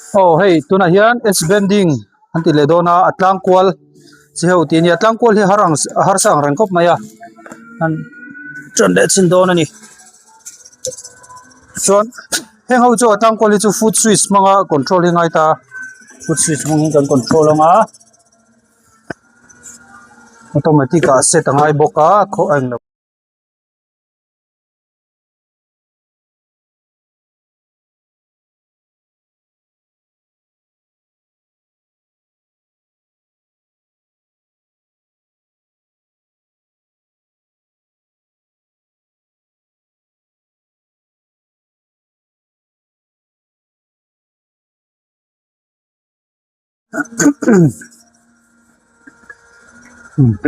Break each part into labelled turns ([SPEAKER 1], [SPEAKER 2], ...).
[SPEAKER 1] Aw hei tunah hian s bending an ti leh dawn a a tlang kual chi ho tih a nia tlang kual hi a har ang a harsa ang reng khawp mai a an ṭan leh chin dawn a ni chuan heng ho chu a tlang kual hi chu foot switch hmanga control hi a ngai ta a foot switch hmangin kan control ang a automatic ah set a ngai bawk a khaw a englo.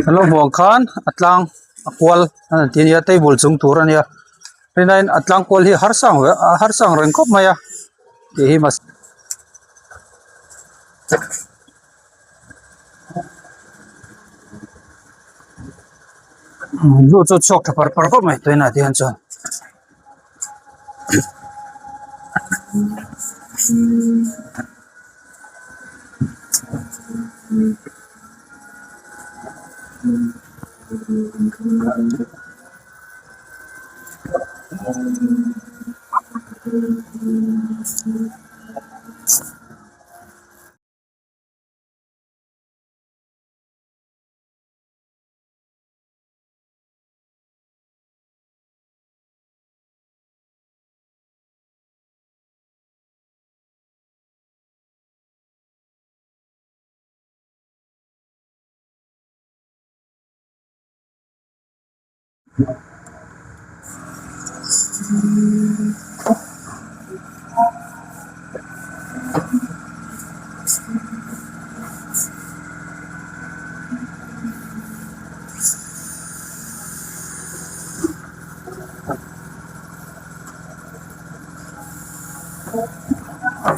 [SPEAKER 1] Kan lo hmuh ang khan a tlang a kual a ti a nia table chung tur a nia rinaiin a tlang kual hi harsa ang a harsa ang reng khawp mai a tih hi mas lu chu a chhuak tha par par khawp mai tunah te hian chuan.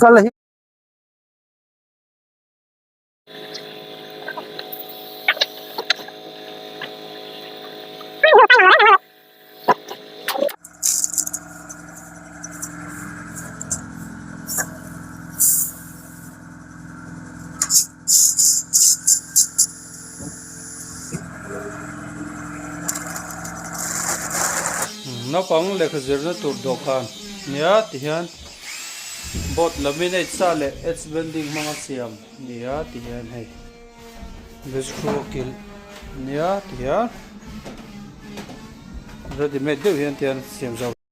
[SPEAKER 1] Kal hi Naupang lehkha zirna tur dawhkan nia tihian board laminate sa leh edge bending hmanga siam nia tihian hei vegetables a kilh nia tihian ready made deuh hian tihian siam zawk.